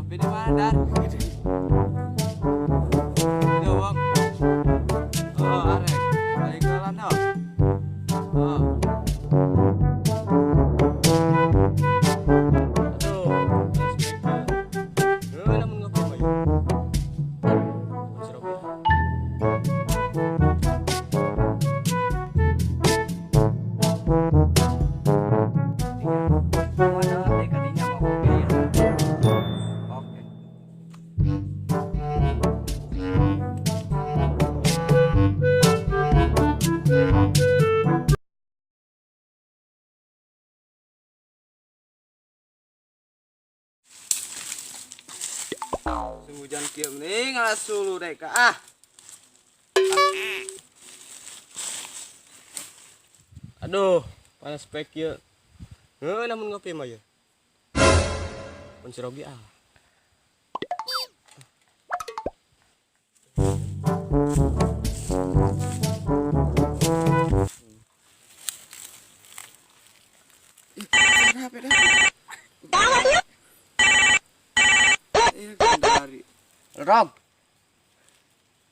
Ngopi di mana, Dar? Di Leuweung. Oh, arek. Balik ke Lando. Oh. Aduh, heuh, lamun ngopi mah yeuh. Si Robi. Mana dek kadinya mau kopi ya? Oke. Hujan kieu mending ngasulu dek ah. Aduh, panas pek ieu. Heuh, lamun ngopi mah yeuh. Mun si Robi ah. Kenapa dah? Iya, dari. Rob.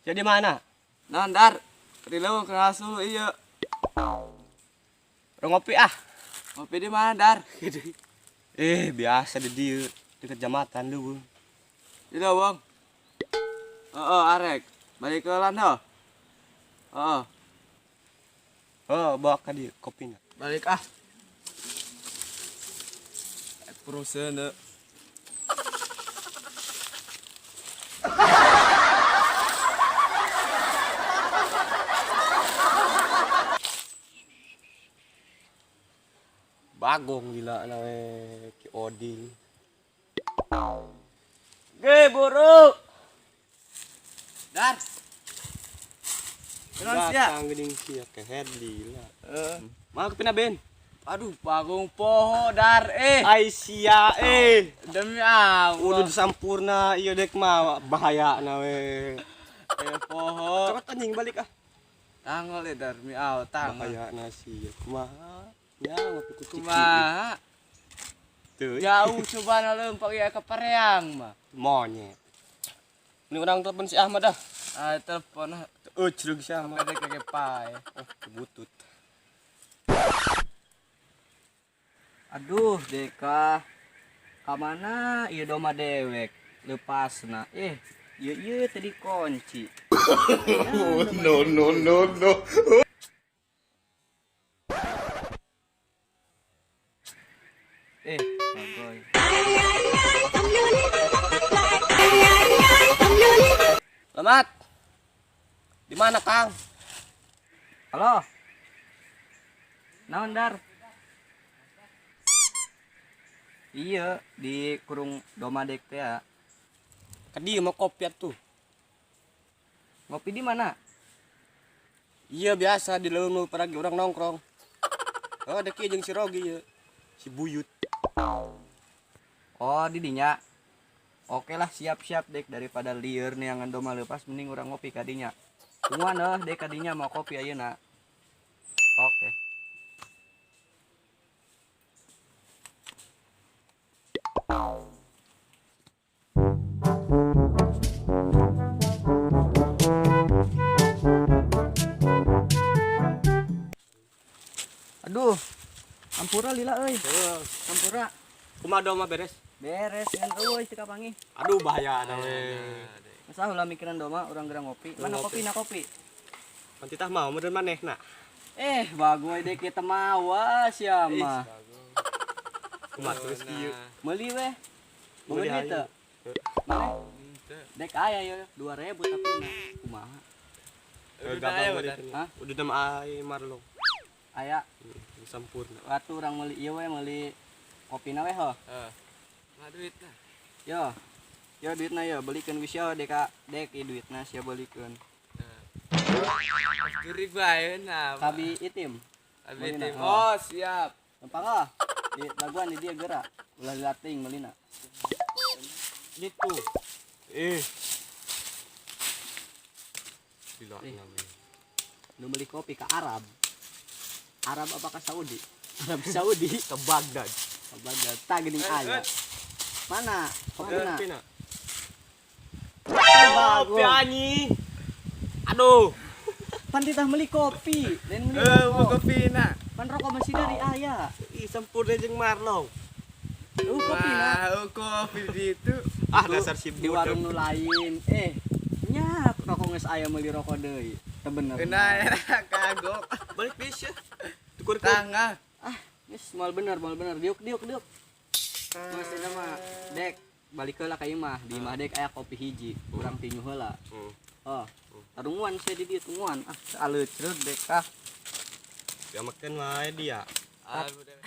Jadi mana? Nah, Dar. Di leuweung ke ngasulu iya. Urang ngopi ah. Ngopi di mana, Dar? Eh, biasa di dieu, dekat jambatan leuweung. Di leuweung. Heeh, arek. Balik ke Lando. Heeh, Oh, bawa ka dieu kopina. Balik ah. Perusahaan. Bagong gila na we ki Oding. Ge buru. Dar. Kenalan sia. Datang geuning sia kehed lila. Heeh. Mana kopina, Ben? Aduh, bagong poho, Dar. Eh, Ai sia eh. Demi Allah. Udah sampurna ieu dek mah bahaya na we. Eh, poho. Cepet anjing balik ah. Tanggal eh, Dar, mi aw, tanggal. Bahaya na sia. Kumaha? Ya ngopi ku ciki. Kumaha? Tuh. Jauh coba na leumpang ieu ke Pareang mah. Monyet. Ini orang telepon si Ahmad dah. Ah, telepon ah. Eh, cerug si Ahmad. Pede kege pae. Oh, kebutut. Aduh, Deka. Kamana ieu doma dewek? Lepasna. Eh, ieu ieu tadi kunci. No, no, no, no. Eh, bagoy. Selamat. Di mana, Kang? Halo. Naon, Dar? Iya, di kurung doma dek teh ya. Ka dieu mau kopi atuh. Ngopi di mana? Iya biasa di leuweung nu paragi urang nongkrong. Oh, dek ieu jeung si Rogi ieu. Si Buyut. Oh, di dinya. Oke lah, siap-siap dek daripada lieur neangan doma lepas mending urang ngopi kadinya. Tungguan deh, dek kadinya mau kopi ayeuna. Oke. Aduh, ampura lila euy. Ampura. Kumaha doma beres? Beres ngan euy teu kapanggih. Aduh, bahaya na we. Masa ulah mikiran doma urang gerang ngopi. Mana Ngopi. kopi na kopi? Nanti tah mau meureun manehna. Eh, bagoy dek kita mawa sia mah. Kumaha terus kieu? Meuli weh. Meuli Meuli hayu. teu? Maneh? Dek aya ye 2000 tapi na kumaha? Eh, gampang meuli. Hah? Udah nama ai Marlo. Aya Sampurna. waktu urang meuli ieu we meuli kopina we ho. Heeh. Mah duitna. Yo. Yo duitna yo belikeun geus yo dek dek ieu duitna sia belikeun. Jurig bae na. Kabi itim. Abi Meulina, tim. oh. Oh, siap. Lempang ah. Di daguan di dia gerak. Ulah dilating meulina. Gitu. Eh. Gila Eh. na we. Nu beli kopi ke Arab. Arab apa ke Saudi? Arab Saudi. Ke Baghdad. Ke Baghdad. Tak geuning Eh, aya. eh. Mana? Kopina. Kopina. Kopi Kopi anjing. Aduh. Pan titah meuli kopi, lain meuli Eh, mau rokok. kopi na. Pan rokok masih dari ayah. Ih, sempurna jeung Marlong. Kopi na. Wah, kopi di itu. Ah, dasar si Di warung nu lain. Eh, nya rokok geus aya meuli rokok deui. Teu bener. Kena kagok. Balik bisa. Tukur Tangga. Ah, geus moal bener, moal bener. Diuk diuk diuk. Geus eta mah dek balik heula ka imah. Di imah dek aya kopi hiji, urang tinju heula. Oh. Tarunguan saya di dieu tungguan. Ah, aleucreut dek ah. Ya makan wae dia. Ah, udah.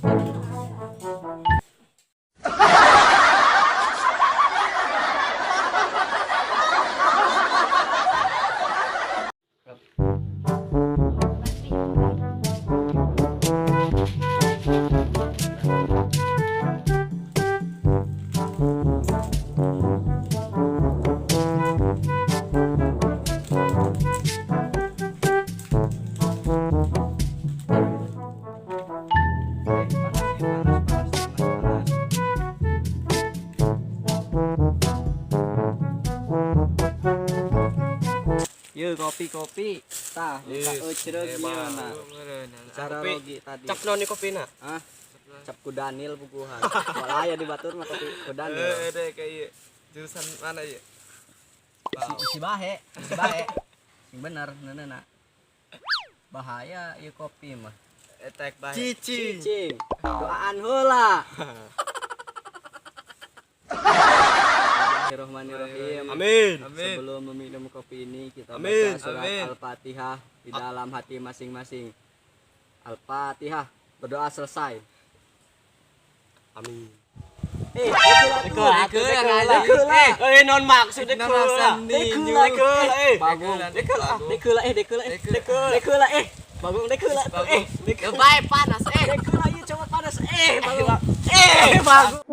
Panas, panas, panas, panas. Yeuh kopi-kopi. Tah, buka eucreug ieu na. Cara Kopi. rogi tadi. Cap naon kopina? Hah? Cap ku Daniel puguhan. Moal aya di batur mah kopi ku Daniel. Eh, deh kayak iya. Jurusan mana ya? Isi bahe, isi bahe. Sing bener neunena. Bahaya ieu kopi mah. Etek bae. Cicing. Cicing. Doaan heula. Bismillahirrahmanirrahim. Amin. Amin. Sebelum meminum kopi ini kita Amin. baca surat Amin. Al-Fatihah di dalam hati masing-masing. Al-Fatihah. Berdoa selesai. Amin. Eh, dekeula. Eh, non maksud Dekeula. dekeula. Dekeula, eh. Bagong. Dekeula. Dekeula eh dekeula eh. Dekeula eh. Bagong dekeula eh. Dekeula. Bae panas eh. Dekeula ieu coba panas eh bagong. Eh bagong.